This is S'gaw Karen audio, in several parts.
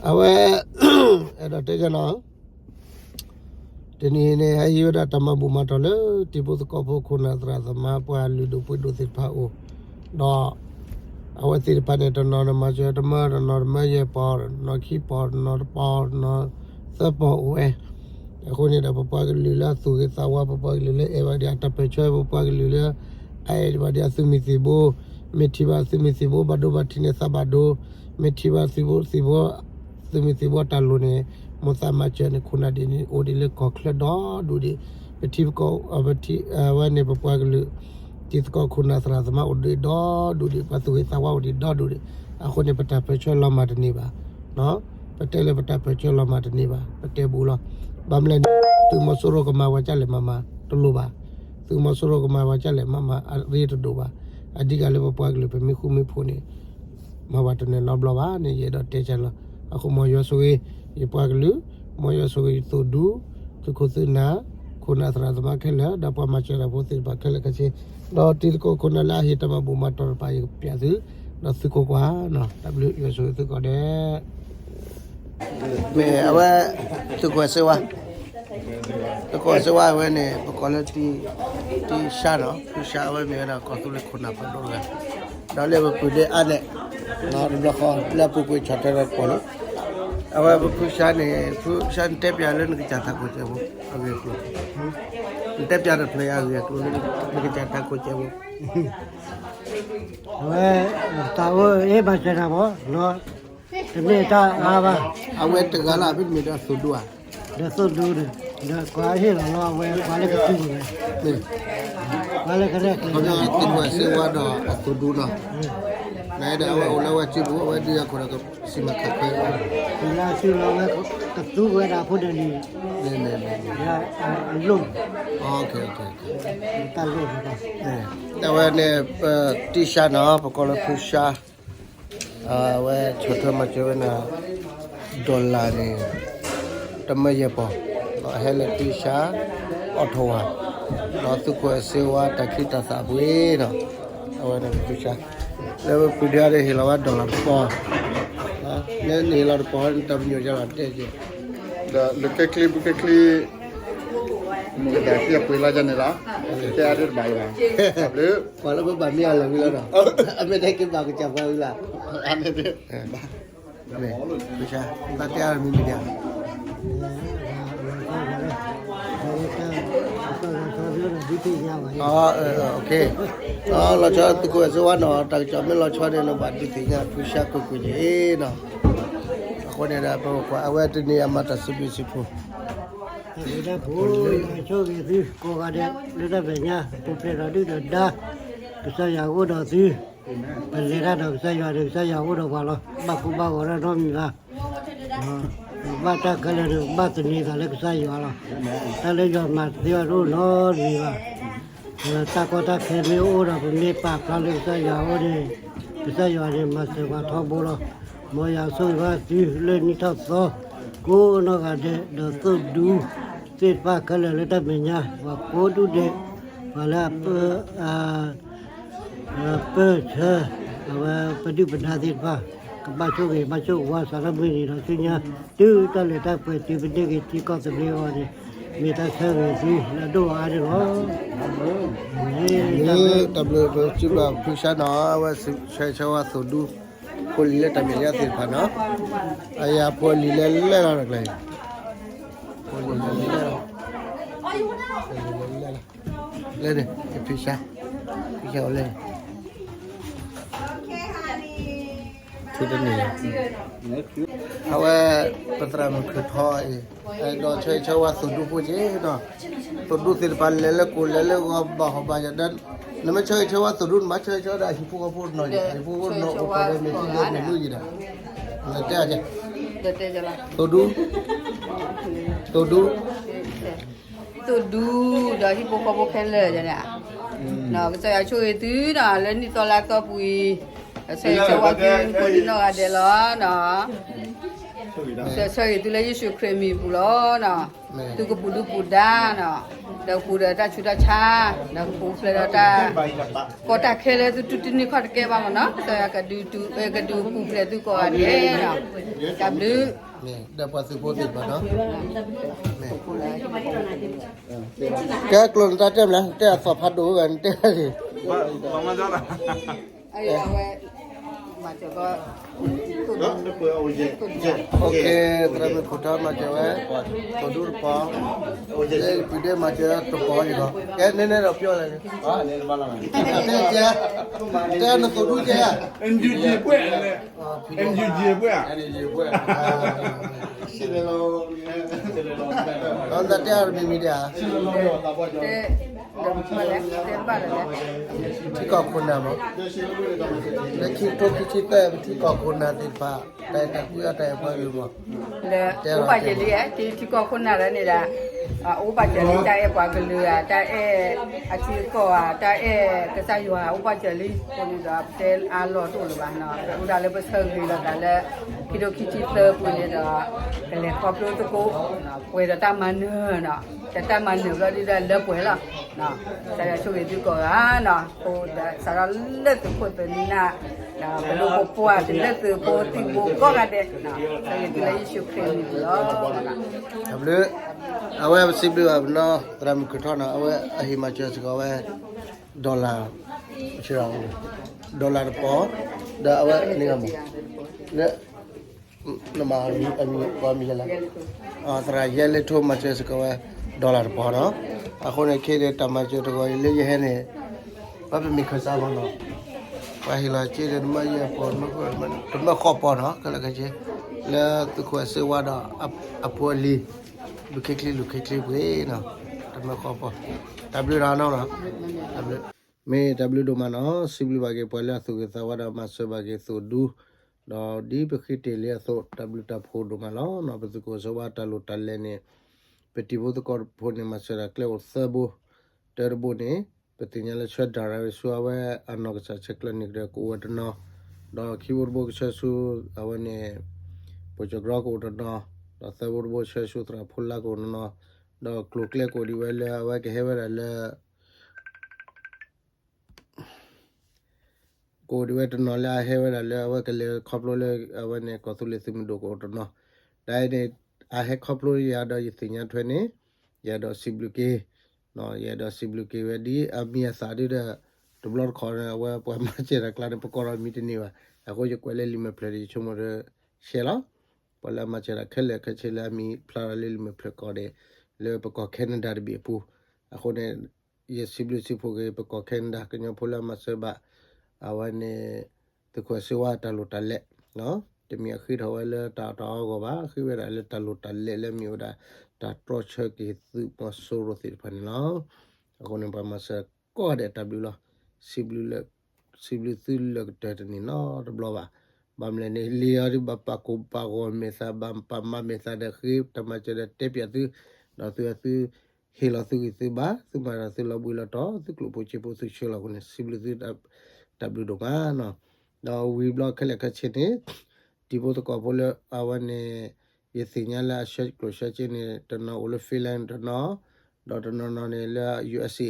အဝဲ အဲၣ်ဒိးတဲကနီၤ တနံၤအံၤန့ၣ် ဟဲဟံးဝဲဒၣ်တၢ်မၤဘူၣ်မၤတီၢ်လၢ တံၤဖိသကိးဖိ ခိၣ်နၢ်သရၣ်သမါ ပှၤလုၢ်ဒိၣ်ပှ့ၤဒိၣ်သ့ၣ်တဖၣ်အိၣ်, ဒီး အဝဲသ့ၣ်တဖၣ်န့ၣ် တနီၤန့ၣ်မၤစၢၤတမၢ, တနီၤတမၢယဲၢ်ပီၢ်, တနီၤခံပီၢ်, တနီၤတပီၢ်, တနီၤသၢပီၢ်အိၣ်ဝဲ. အဃိန့ၣ်ဒီး ပပှၤကလုာ်လၢအသူၣ်ဂ့ၤသးဝါ, ပပှၤကလုာ်လၢအဲၣ်ဘၣ်ဒံးအတၢ်ပၢၢ်ဆၢ, ပပှၤကလုာ်လၢ အအဲၣ်ဘၣ်ဒံးအသုးမုၢ်သံၣ်ဘိ, မ့ၢ်ထံၣ်ဘၣ်သုးမုၢ်သံၣ်ဘိ ဘၣ်ဒိဘၣ်ထံးန့ၣ်သးဘၣ်ဒိ, မ့ၢ်ထံၣ်ဘၣ်သုးမုၢ်သံၣ်ဘိ, သုးမုၢ်သံၣ်ဘိတၢ်လိၣ်န့ၣ် မိၢ်သးမၤစၢၤန့ၣ် ခိၣ်နၢ်ဒ်န့ၣ် အိၣ်ဒံးလၢကီၢ်ချၢဒီဒူၣ်ဒံး, ပထံပကီၢ် ပထံ အဝဲန့ၣ် ပပှၤကလုာ် တံၤသကိးခိၣ်နၢ်သရၣ်သမါအိၣ်ဒံးဒီဒူၣ်ဒံး, ပှၤသူၣ်ဂ့ၤသးဝါအိၣ်ဒံးဒီဒူၣ်ဒံး, အဃိန့ၣ် ပတၢ်ပၢၢ်ဆၢလီၤမၢ်တန့ၢ်ဘၣ်. ပတဲလၢပတၢ်ပၢၢ်ဆၢလီၤမၢ်တန့ၢ်ဘၣ်, ပတဲဘူးလီၤ. ဘၣ်မနုၤလဲၣ်န့ၣ် သုးမီၤစိရိၤကမၤဝဲဒ်လဲၣ်မၤမၤတလိၣ်ဘၣ်, သုးမီၤစိရိၤကမၤဝဲဒ်လဲၣ်မၤမၤအရ့တဒိၣ်ဘၣ်, အဓိကလၢပပှၤကလုာ်ပမ့ၢ်ဃူမ့ၢ်ဖိးန့ၣ် မၤဝဲတန့ၢ်နီတဘျီဘၣ်န့ၣ် ယအဲၣ်ဒိးတဲကလီၤ. အဃိမ်ယွၤဆိၣ်ဂ့ၤ ယပှၤကလုာ်, မ်ယွၤဆိၣ်ဂ့ၤယသုးဒူ, သုးခိၣ်သုးနၢ်, ခိၣ်နၢ်သရၣ်သမါခဲလၢာ်, ဒီးပှၤမၤစၢၤတၢ်ဖိသ့ၣ်တဖၣ်ခဲလၢာ်ခဲဆ့, ဒီးတံၤသကိးခိၣ်နၢ်လၢအဟ့ၣ်တၢ်မၤဘူၣ်မၤတီၢ်တဖၣ် ယကပျးသု, ဒီးသုးခိၣ်ကွၢ်, တၢ်ဘျုးယွၤဆိၣ်ဂ့ၤသုကိးဂၤဒဲး. မ့ၢ်အဝဲ သုးခိၣ်စ့ဝါ, သုးခိၣ်စ့ဝါအဝဲန့ၣ် ပကိးလၢ တံၢ်ရှါနီၤ, ဖုရှါအဝဲမ့ၢ်ဝဲဒၣ်ကီၢ်သူလ့ၤခိၣ်နၢ်ဖးဒိၣ်တဂၤ, ဒီးလၢပပုၢ်ဒ့အါန့ၣ် တဘျီဃီ လၢအပူၤကွံာ်ဆီၣ်ထွဲဒီးပှၤလံ. အဝဲပဖုရှါန့ၣ် ဖုရှါနတဲပျးလၢနကစၢ်ထးခိၣ်စဲးဖိ အဂ့ၢ်အကျိၤ, နတဲပျးတဖျၢၣ်အဂ့ၢ်အကျိၤလၢ နကစၢ်ထးခိၣ်စဲးဖိ အဝဲ တၢ်အိၣ်အ့ၣ်ဘၣ်စၢၤနၤဘၣ်, တမ့ၢ်တၢ်အါဘၣ်. အဝဲတဂၤလၢ် မ့တမ့ၢ်ဒီးသိၣ်ဒူဧါ, ဒီးသိၣ်ဒူန့ၣ်, ဒီးကွၢ်ဟ့ၣ်လီၤလီၤ အဝဲပှၤလၢကသံန့ၣ်, ပှၤလၢကရဲၣ်ကျဲၤန့ၣ်, သုးခိၣ်စ့ဝါဒီးအသိၣ်ဒူနီၤ, နဒီးအဝဲအိၣ်လၢဝဲစုပူၤ အဝဲဒုးအခိၣ်ဒီးကစံးမၤခးခွဲး, လၢစုလီၤဝဲ ကသူဝဲဒၣ်ဖိဒၣ်လံၤ, အလိၣ်, တၢ်လိၣ်, အဝဲန့ၣ် တံၢ်ရှါနီၤ ပကိးလၢဖုရှါ အဝဲဆီၣ်ထွဲမၤစၢၤဝဲန့ၣ် dollar န့ၣ် တမၢယဲၢ်ပီၢ်, ဒီးအဟဲလၢတံၢ်ရှါ အီးထီဝါ, ဒီးသုးခိၣ်စ့ဝါတၢ်ချံတၢ်သၣ်အပှ့ၤနီၤ, အဝဲန့ၣ်တံၢ်ရှါ, လၢပပုၢ်ဒ့အါဒီးဟ့ၣ်လီၤဝဲ dollar တပီၢ်, လၢနဟ့ၣ်လီၤတပီၢ် နတၢ်ပညိၣ်ယါလီၤတဲက့ၤ, ဒီးလၢခဲချံဘုခဲချံ မုၢ်ကတၢၢ်ခံအပှ့ၤလီၤယါန့ၣ်လီၤ, တဲအါဒၣ်တဘၣ်အံၤဘၣ်, တၢ်ဘျုး, ပှၤလၢပဘၣ်မ့ၢ်အလၢာ်ဝံၤလီၤဒီး, အမ့ၢ်တဲက့ၤဘၣ်ကစၢ်ပှၤဝံၤလီၤ, အမ့ၢ်တဲ, ဘၣ်တဲအါမံၤမံၤဒ် လီၤဆီသုးခိၣ်စ့ဝါနီၤ တၢ်ကစီၣ်မ့ၢ်လီၤဆီန့ၣ် နဘၣ်ဒုးသ့ၣ်ညါ ဖုရှါကွ့ၢ်ကွ့ၢ်န့ၣ်နီၤ, အဃိန့ၣ်ဒီး ပကွၢ်အဝဲတနံၤအမၤတၢ်စံးဘျုးစံးဖှိၣ် တၢ်ဘျုးတၢ်ဖှိၣ် ဆိၣ်ဂ့ၤသုကိးဂၤဒဲး လၢတၢ်မဲာ်ညါ ပူၤဖျဲးဒီးဒုၣ်ဒီးဒါ ကစၢ်ယွၤအိၣ်ဒီးသု, ပလဲၤတၢ်ဒီးကစၢ်ယွၤဒီး ကစၢ်ယွၤအိၣ်ဒီးပှၤလီၤ. ဘၣ်ကိၢ်ဘၣ်ဂီၤတၢ်နီတမံၤဘၣ်, ဘၣ်တၢ်ခဲလၢာ်ဒီး ဘၣ်သန့ၤသးလၢကစၢ်ယွၤလီၤ. တၢ်လၢယွၤမၤတသ့ဘၣ်တအိၣ်နီတမံၤဘၣ်. တၢ်ကီတၢ်ခဲမ့ၢ်အိၣ်ဒီး ပမ့ၢ်ပာ်ဖျါလၢကစၢ်ယွၤအအိၣ်န့ၣ်, ကစၢ်ယွၤန့ၣ် မၤစၢၤပှၤထီဘိလီၤ. မ်ယွၤဆိၣ်ဂ့ၤဘၣ်သုလၢနံၣ်ထီၣ်သီ ကိးနီၢ်ဂၤဒဲး ဒီးသိၣ်ဒူသ့ၣ်တဖၣ်ခဲလၢာ်လၢတၢ်မဲာ်ညါ ပှၤကိးဒူၣ်ဒဲး ပှၤလၢအပၢ ပၢၢ်ဆၢ အဝဲပဒုၣ်ပဒါသ့ၣ်တဖၣ် ကဘၣ်ဆိၣ်ဂ့ၤဘၣ်ဆိၣ်ဝါစးထီၣ်မုၢ်နံၤဒီးဆူညါ တုၤတၢ်လဲၤတၢ်ပှဲၤတုၤပန့ၢ်က့ၤထံကီၢ်သဘျ့အဂီၢ်န့ၣ် မ့ၢ်တၢ်ဆၢဂ့ၤသုလၢအဒိၣ်အါန့ၣ်လီၤ. တၢ်ဘျုး တၢ်ဘျုး ပစုဘၣ်ဖုဆါနီၤ အဝဲဆၢဂ့ၤဆၢဝါသိၣ်ဒူ ဖိလံၤလၢတၢ်မဲာ်ညါသ့ၣ်တဖၣ်နီၤ အယၤဖိလံၤလၢလဲၣ်လီၤတကျဲၤ ဖိလံၤလၢလဲၣ်လီၤ လၢန့ၣ် ဖံဆါ ဖံဆါအီၤလၢန့ၣ် ထူတန့ၣ် အဝဲ ပသရၣ်မုၣ်ခုၣ်ထီအံၤ ဒီးဆၢဂ့ၤဆၢဝါသိၣ်ဒူဖိက့ၤဒီး သိၣ်ဒူသ့ၣ်တဖၣ်လဲၤလၢကိၣ်လဲၤလၢဂီၤဘၣ်ဟီၣ်ဘၣ်ယၤဒီး နမ့ၢ်ဆၢဂ့ၤဆၢဝါသိၣ်ဒူ နဘၣ်ဆၢဂ့ၤဆၢဝါဒီးအဟံၣ်ဖိဃီဖိတနီၤအံၤ အဟံၣ်ဖိဃီဖိတနီၤအိၣ်ထီၣ်ဒီးမ့ၢ်ထံၣ်ဒီးမ့ၢ်လူယံၤဒီး တဲအီၤက့ၤ သိၣ်ဒူ သိၣ်ဒူ သိၣ်ဒူ ဒီးဟံၣ်ဖိဃီဖိခဲလၢာ်န့ၣ် ကစၢ်ယွၤဆိၣ်ဂ့ၤသုဒီး လၢနံၣ်သီလါသီပူၤအံၤ ကစၢ်ယွၤဆိၣ်ဂ့ၤသုကိးဒံနီၢ်ဂၤဒဲးလီၤနီၤ ဒီးဆၢဂ့ၤသုလၢယ့ၣ်ၡူးခရံာ်မံၤပူၤလီၤ. သုကပူၤဒုပူၤဒါနီၤ, ဒီးကပူၤဒီးတၢ်ဆူးတၢ်ဆါ, ဒီးကပူၤဖျဲးဒီးတၢ် ကီတၢ်ခဲလၢသုတူၢ်တန့ၢ်ခီၣ်တကဲဘၣ်မ့ၢ်နီၤ, ကစၢ်ယွၤကဒုးပူၤဖျဲးသုကိးဂၤဒဲးနီၤ, တၢ်ဘျုး ကဲကျိၤနတၢ်တဲမလဲၣ်, တဲအသီၣ်ဖးဒိၣ်ဂၤနတဲဂၤန့ၣ်, အဝဲ သရၣ်မုၣ်ခိၣ်ထီမၤစၢၤဝဲ, သိၣ်ဒူတပီၤ, လၢပူၤဒဲမၤစၢၤတပီၤအံၤလီၤ, ကဲနဲနဲဒီးပျီလဲၣ်, တဲ, တဲနသိၣ်ဒူကဲဧါ, ဒီးတဲအီၤတမံၤမံၤဒဲးဧါ, ထံကီၢ်ခိၣ်နၢ်မး, လၢခံကထိခံဆံသၢ ပထံကီၢ်ခိၣ်နၢ်သ့ၣ်တဖၣ် တၢ်အဲၣ်တၢ်ကွံအတၢ်အဲၣ်ပှၤကလုာ်မး, လၢအိၣ်ပာ်စၢၤလံ, ထံကီၢ်ခိၣ်နၢ်လၢန့ၣ်ဒီး အိၣ်ပာ်စၢၤလံ တၢ်အဲၣ်ပှၤကလုာ်ဧါ, တၢ်အဲၣ်အထံအကီၢ်ဧါ, တၢ်အဲၣ်ကစၢ်ယွၤ အိၣ်ပာ်စၢၤလံအဃိန့ၣ်ဒီး ပတဲအါလီၤတအိၣ်လၢၤဘၣ်နီၤ, ပအိၣ်ဒၣ်လၢပဆၢဂ့ၤလိာ်သးလၢ ခံကထိခံဆံသၢပူၤန့ၣ်ဒီး ကလဲၤခီဖျိသကိး ပှဲၤဒီးတၢ်မၤနၢၤနီၤ, တၢ်မၤနၢၤဘျီဒုဒီးလၢပှဲၤလီၤ, ကစၢ်ယွၤဆိၣ်ဂ့ၤသုကိးဂၤနီၤ, အဃိဒီးစးထီၣ်လၢသုးခိၣ်သုးနၢ် ဒီးပဒိၣ်ပပှၢ် တုၤလၢသုးဖိသံၣ်ဘိကိးဂၤဒဲး, ဆၢဂ့ၤသုလၢယ့ၣ်ၡူးခရံာ်မံၤပူၤလီၤ. တၢ်ဘျုး, အဝဲပစံးဘျုးဘၣ်ပနီၢ် သရၣ်မုၣ်ခုၣ်ထီနီၤ, အဝဲအဟ့ၣ်မၤစၢၤစ့ၢ်ကီးဝဲ dollar, dollar တပီၤ, ဒီးအဝဲန့ၣ်ဂ့ၤမး, လၢ နမၤအမံၤပှၤမံၤယဲလဲၣ်, သရၣ်ယဲလဲၣ်ထိမၤစၢၤစ့ၢ်ကီးဝဲ dollar တပီၤနီၤ, အဃိန့ၣ်ခဲအံၤတၢ်မၤစၢၤတဂီၤအံၤလၢယဟဲန့ၣ် ဘၣ်ပမ့ၢ်ခၢၣ်စးမးနီၤ, ပှၤဟ့ၣ်လီၤစ့ဒီးတမၢယဲၢ်ပီၤ, တမၢဃိးပီၤနီၤ, ခဲလၢာ်ခဲဆ့ လၢသုးခိၣ်အစ့ဝါဒီး အဖိအလံၤ ဘုခ့ချ့လူၤခ့ချ့ပှ့ၤနီၤ, တမၢဃိးပီၤ, တၢ်ဘျုးနီၤ, တၢ်ဘျုး, မ့ၢ်တၢ်ဘျုးဒိၣ်မးနီၤ, စံးဘျုးဘၣ်က့ၤပှၤလၢအသူၣ်ဂ့ၤသးဝါဒီးမၤစၢၤဘၣ်က့ၤသိၣ်ဒူ, ဒီးဒ်ပဃ့တ့ၢ်လံအသိး တၢ်ဘျုးတၢ်ဖှိၣ်ဒိၣ်မးလီၤနီၤ, ပသုးခိၣ်အစ့ဝါတၢ်လိၣ်တၢ်လဲၤန့ၣ် ပတံၤဖိသကိးဖိန့ၣ် မၤစၢၤတၢ်ကျဲအိၣ်သၢဘိ, တၢတဘိန့ၣ် ပသ့ၣ်ညါလၢဆှၢဒၣ်ရၤဝဲဆူအဝဲအနီၢ်ကစၢ်ဆဲးကျၢန့ၣ်ကဒီးကအိၣ်ဝဲတနီၤ, ဒီးခံဘိတဘိကဆှၢဆူ အဝဲန့ၣ် ပိာ်ကၠီၤကြီကအိၣ်တနီၤ, ဒီးသၢဘိတဘိဆှၢဆူသရၣ်ဖိလါကအိၣ်တနီၤ, ဒီးကျိၤကျဲကအိၣ်ဒံးဝဲလၢအဝဲကဟဲဝဲဒၣ်လၢ ကအိၣ်ဒံးဝဲတနီၤလၢအဟဲဝဲဒၣ်လၢအဝဲကလဲၤခီဖျိလၢအဝဲန့ၣ် ကီၢ်သူလ့ၤသုးမုၢ်ဒိၣ်ကအိၣ်တနီၤ, တၢ်အံၤန့ၣ် အဟဲခီဖျိယၤဒီးယသ့ၣ်ညါထွဲန့ၣ် ယအဲၣ်ဒိးစံးဘျုးက့ၤ, ယအဲၣ်ဒိးစံးဘျုးက့ၤဝဲဒ်အမံၤအသၣ်ဒ်ဒီး တဘျီတခီၣ်န့ၣ် အဝဲပှၤမၤစၢၤတၢ်ကျါန့ၣ် ပကိးဒီးမံၤတန့ၢ်ဘၣ်, အဃိယကွဲးလၢလံာ်မဲာ်ဖျၢၣ်ဒီးယဆိကမိၣ်ဒီး share လီၤ, ပှၤလၢအမၤစၢၤတၢ်ခဲလၢာ်ခဲဆ့လၢအမံၤဖျါထီၣ်လၢလံာ်မဲာ်ဖျၢၣ်ကိးဂၤဒဲး လၢပကီၢ် Canada တဘ့ၣ်အပူၤ, အဃိန့ၣ် ယစံးဘျုးစံးဖှိၣ်က့ၤ ပကီၢ် Canada ကညီဖိလၢအမၤစၢၤဘၣ် အဝဲန့ၣ် သုးခိၣ်စ့ဝါတၢ်လိၣ်တၢ်လဲၤ, တမ့ၢ်အဃ့ထီၣ်ဝဲလၢတၢ်အီၣ်တၢ်အီအဂီၢ်ဘၣ်, ဃ့ဝဲဒၣ်လၢတၢ်လိၣ်တၢ်လဲၤလၢအမ့ၢ်ဝဲဒၣ် တၢ်တြီဆၢက့ၤသုးမီၤစိရိၤသ့ၣ်တဖၣ်န့ၣ်လီၤ. အဃိန့ၣ် ပှၤမၤစၢၤကိးဂၤဒဲးတၢ်ဘျုးလီၤ. စံးဘျုးလၢ စံးဘျုးသုလၢကတၢၢ်တန့ၢ်နီတဘျီဘၣ်. ဘၣ်မနုၤလဲၣ်န့ၣ် လံာ်အီၤဒ်ဘၣ်ပာ်ကိၣ်ပာ်ဂီၤမဲာ်သး ဘၣ်ပာ်မၤမဲာ်သးဒီးဃ့တၢ်မၤစၢၤဒီးတဲပၠးသု, ဒီးသုသုဟ့ၣ်လီၤသုဂံၢ်သုဘါ, သုမၤဒီးသုလီၤဘှံးလီၤတီၤ, သုကျိၣ်ဖိစ့ဖိသုဆှၢလီၤအဃိန့ၣ် စံးဘျုးသုတၢ်ဘျုးဒိၣ်မးနီၤ. ဒီးဝံၤဘျီခဲလၢာ်ခဲဆ့န့ၣ် တံၤဖိသကိးဖိလၢအဝဲန့ၣ် ယသ့ၣ်ညါလၢအဆှၢကျိၣ်ဆှၢစ့န့ၣ် တနီၤအိၣ်လၢ Finland တနီၤ, ဒီးတနီၤနီၤန့ၣ်လၢ USA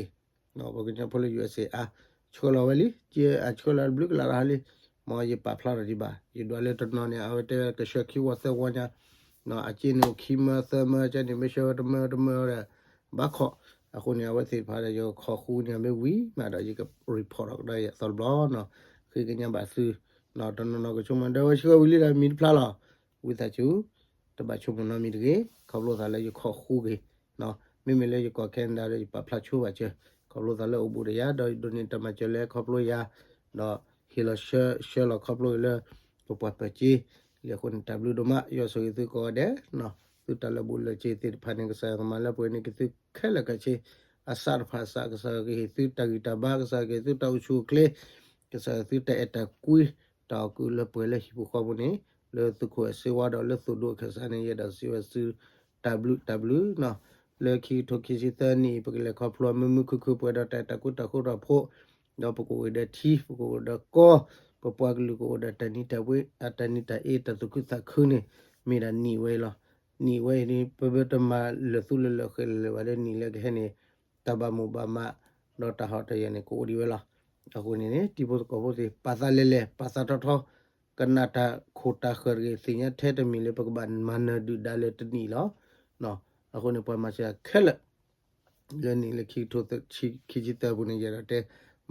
ပှၤကညီဖိလၢ USA အါ, ဆှၢလီၤဝဲလံ, က့အဆှၢလီၤတဘျုးကလးလီၤဟါလံ, မ်ယပာ်ဖျါထီၣ်ဒံးဘၣ်, ယဒွးလၢတနီၤန့ၣ် အဝဲတဲဝဲကဆှၢခံဝီသၢဝီညါ, အစ့န့ၣ်အိၣ်ခံမၢသၢမၢ ကန့ၣ်မ့ၢ်ဆှၢဝဲတမၢတမၢဒီး ဘၣ်ခီ, အဃိန့ၣ် အဝဲသ့ၣ်တဖၣ်ဒီး ယခိးဃူန့ၢ်မ့ၢ်ဝံၤမးဒီး ယက report ဒီးကဒီးယသီတဘျီနီၤ, ဃ့ကညးဘၣ်သု, တနီၤနီၤကဆိကမိၣ် ဒီးဝဲဆှၢဝံၤလံဒီးမံၤတဖျါလီၤ, ဝံသးစူၤ တဘၣ်ဆိကမိၣ်နီတမံၤတဂ့ၤ, ခီဖျိသးလၢယခိးဃူက့ၤ, မ့မ့ၢ်လၢယကီၢ် Canada ဒီး ယပာ်ဖျါဆိဘၣ်စၢၤ, ခီဖျိသးလၢအိၣ်ဘူးဒီးယၤ ဒီးယဒိးန့ၢ်တၢ်မၤစၢၤလၢခီဖျိယၤ, ဒီးဟ့ၣ်လီၤဆှၢလီၤခီဖျိလၢ ပပှၤပၢၤက့, လံအဃိန့ၣ်တၢ်ဘျုးဒိၣ်မး ယွၤဆိၣ်ဂ့ၤသုကိးဂၤဒဲး, သုတၢ်လၢာ်ဘူၣ်လၢာ်စ့ၤသ့ၣ်တဖၣ်န့ၣ် ကစၢ်ယွၤကမၤလၢပှဲၤန့ၢ်က့ၤသုခဲလၢာ်ခဲဆ့, အစးတဖၣ်အစး ကစၢ်ယွၤကဟ့ၣ်သုတၢ်ဂံၢ်တၢ်ဘါ ကစၢ်ယွၤကဟ့ၣ်သုတၢ်အိၣ်ဆူၣ်အိၣ်ချ့, ကစၢ်ယွၤသုတၢ်အဲၣ်တၢ်ကွံ တၢ်အီၣ်ကုၢ်လၢပှဲၤလၢဟံၣ်ပူၤဃီပူၤန့ၣ်, လၢသုးခိၣ်အစ့ဝါဒီးလၢသိၣ်ဒူအခၢၣ်စးန့ၣ် ယအဲၣ်ဒိးစံးဝဲသု တၢ်ဘျုးတၢ်ဘျုးနီၤ, လၢခံကထိခံဆံသၢနံၣ်အံၤ ပကလဲၤခီဖျိမုာ်မုာ်ခုၣ်ခုၣ်ပှဲၤဒီးတၢ်အဲၣ်တၢ်ကွံတၢ်ဃူတၢ်ဖိး, ဒီးပကအိၣ်ဒီးထံ ပကအိၣ်ဒီးကီၢ်, ပပှၤကလုာ်ကအိၣ်ဒီးတၢ်နံၤတၢ်ဝ့ အတၢ်နံၤတၢ်အ့ တၢ်သူၣ်ခုသးခုန့ၣ်, မ့ၢ်ဒၣ်နံၣ်ဝဲအံၤလီၤ. နံၣ်ဝဲအံၤန့ၣ် ပမ့ၢ်တမၤလၢာ်သူလၢာ်လၢာ်ဃဲၤလၢာ်ဘၣ်ဒီး နံၣ်လၢကဟဲန့ၣ် တၢ်ဘၣ်မိၣ်ဘၣ်မး ဒီးတၢ်ဟီၣ်တၢ်ယၢၤန့ၣ် ကအိၣ်ဒံးဝဲလီၤ. အဃိန့ၣ်န့ၣ် တံၤဖိသကိးဖိသ့ၣ် ပာ်သးလဲၤလဲၤ ပာ်သးထီထီ ကနၣ်တၢ်ခိၣ်တၢ်ဃၢၤတဂ့ၤ သ့ၣ်ညါထဲတမံၤလၢပကဘၣ်မၤနၢၤဒုၣ်ဒါလၢတနံၣ်လီၤ. အဃိန့ၣ် ပှၤမၤစၢၤခဲလၢာ် လၢနံၣ်လၢခံကထိခံဆံသၢအပူၤန့ၣ် ယအဲၣ်ဒိးတဲ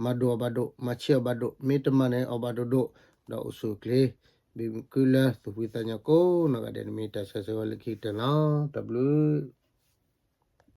မၤဒိၣ်အီၤဘၣ်ဒိၣ် မၤဆံးအီၤဘၣ်ဒိၣ် မ့ၢ်တမၤန့ၣ်အီၤဘၣ်ဒိၣ်ဒိၣ် ဒီးအိၣ်ဆူၣ်အိၣ်ချ့ ဘံၣ်မုာ်ကုလၢသူၣ်ဖှံသးညီကိးနီၢ်ဂၤဒဲးန့ၣ် မ့ၢ်တၢ်ဆၢဂ့ၤဆၢဝါလၢခံကတၢၢ်လီၤ. တၢ်ဘျုး